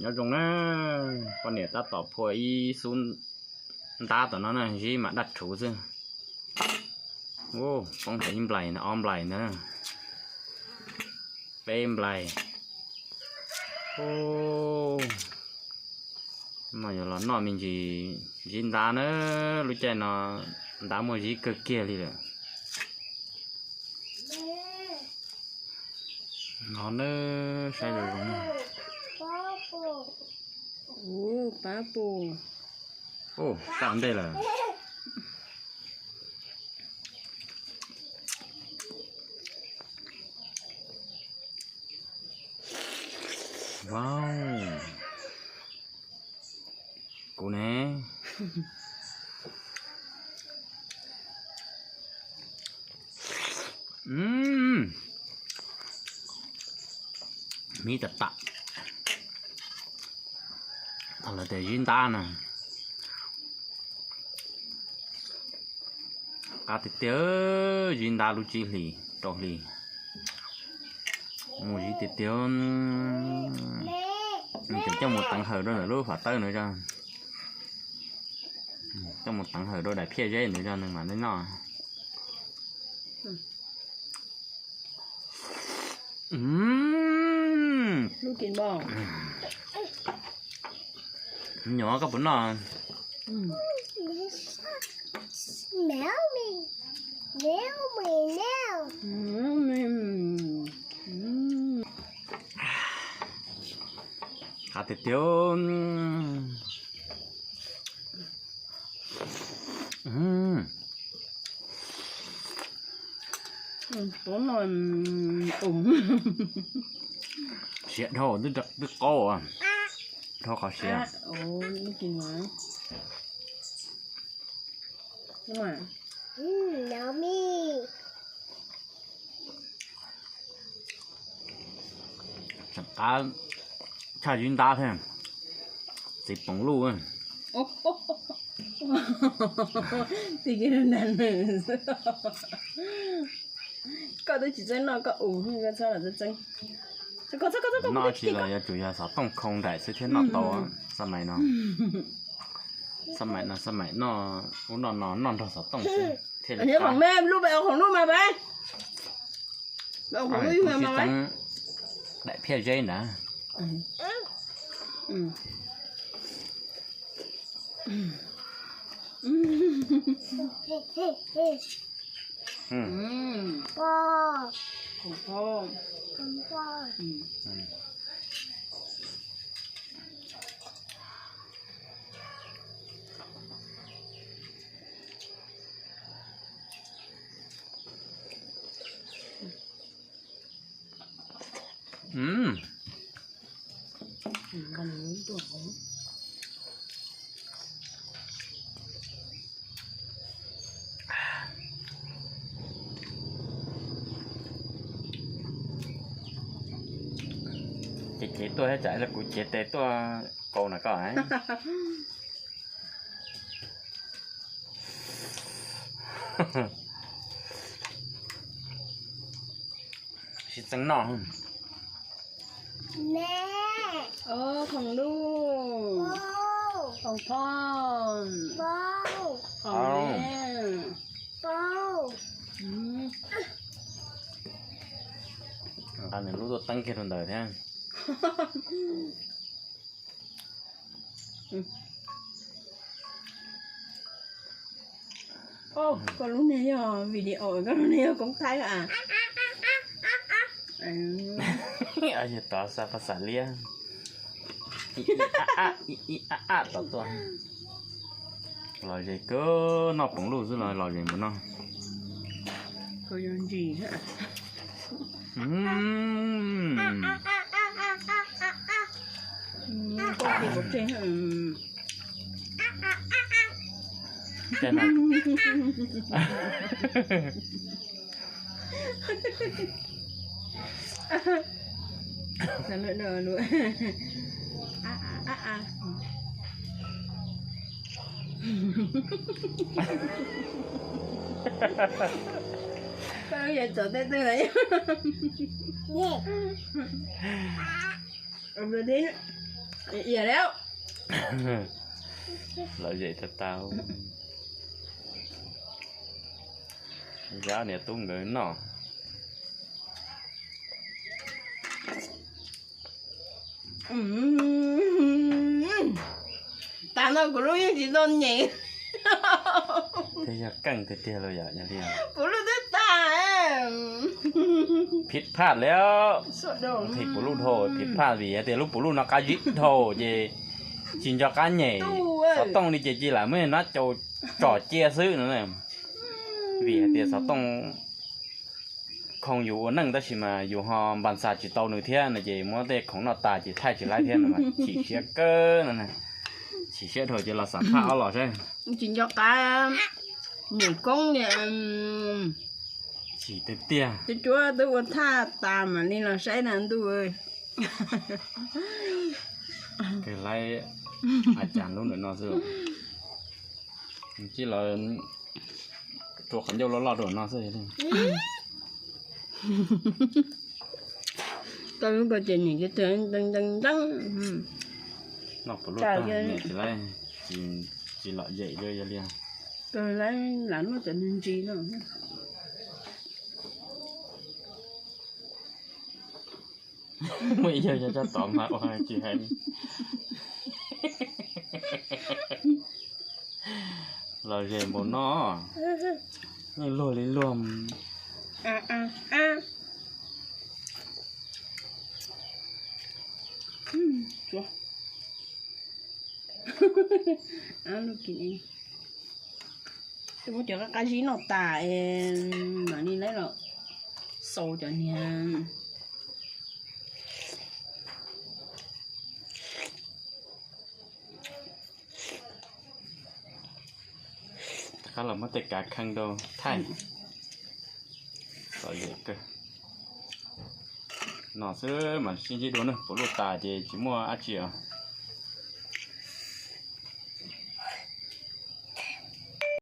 Nyob zoo na, poj niam tab tom phua ib xub ntab tom no na, zib mas daj rhuv xwb. Poob tau ib nplais no, ob nplais ntawd, peb nplais. No yog los noj me ntsis zib ntab na, lub caij no ntab muaj zib kawg kiag li lawm. No na, saib zoo zoo. Pab pum. Ua ntej lawm. Wow, kuv ne. Mib tas tas. Thaum lawv tias zib ntab na, qab tiag tiag, zib ntab lub tsib hlis rau hlis. Mus zib tiag tiag. Nws tseem coj mus teev hawm rau ntawm lub fam tawb na, coj mus teev hawm rau daim phiaj zeb ntawd, coj nws mam li noj. Nyuam koj puas noj? Qab tiag tiag. Siav dhau, twb qaub, dhau qhov siav. Tseem qab tshaj zib ntab thiab, txiv poom luj. Koj twb tsis txeeb noj koj ua, koj txhob los txeeb. Noj tsis los yuav tsum yog xov tooj khoo nraim xwb thiaj noj tau. Xab maim no, xab maim no, xab maim noj, ub noj no noj nrog xov tooj xwb thiaj li. Lub me, lub me, khoom lub mas peb. Sib txeeb daim phiaj zeb ntawd. Ces cev tuaj thiab tsam ib los kuv cev tes tuaj kaus na koj. Sib txeeb noj. Khoom luj, khoom phoj, khoom me. Nqa nws lub tuaj teeb kiag rau ntawd thiab. Koj lub niag yog video, koj lub niag yog koob thaib a? Yog tod xa paj xam liab. Ib a a, ib a a tom tuaj. Lom zem kawg, noj poom luj xwb los lom zem mus no. Koj lub yeej txom tej twg lawm? Ia lawm. Lom zem tag tag. Zab niam tub nkawd noj. Tag no kuv lub yeej tsis tau nyem. Thiab yog keej tiag tiag los yom, yog li. Kuv lub twb tag. Phiv phaj li. Puv luj dhau, phiv phaj vim hais tias lub puv luj no qab zib dhau ces tsis nco qab nyem. Xov tooj li ces cia lam muab nab cau tsom cia xwb no. Vim hais tias xov tooj khoom yus ua neej tab sis mas yus ho npas xas tsis tau nws thiab no ces muab tej khoom noj tas ces thaij tsis laib thiab no mas chim siab kawg no. Chim siab dhau ces los xam phaj ob los saib. Tsis nco qab nyem koob li. Chim tiag tiag. Twb cuab twb ua thaj tas mam li los saib na ntuj. Kawg laib a cas lub ntawm no xwb. Tsis los rua qhov ncauj loj loj rau no xwb. Koj lub ko ces nim ntee ntee ntee. Noj puv luj tag nim tsis laib, tsis lom zem li yog li. Kawg laib lam muab cov niag ntsis no. Muaj ib yawg nyob sab tod mas ua tsis hais. Los zem npaum no, luag li luag. Twb muab cov qab qab zib noj tas es mam li lawv los xaus cov niag. Rov qab los muab tej kav khee rau thaij. Lom zem kawg. No xwb mas sib ntsib dua na, puv luj tas ces tsis muaj dab tsi os.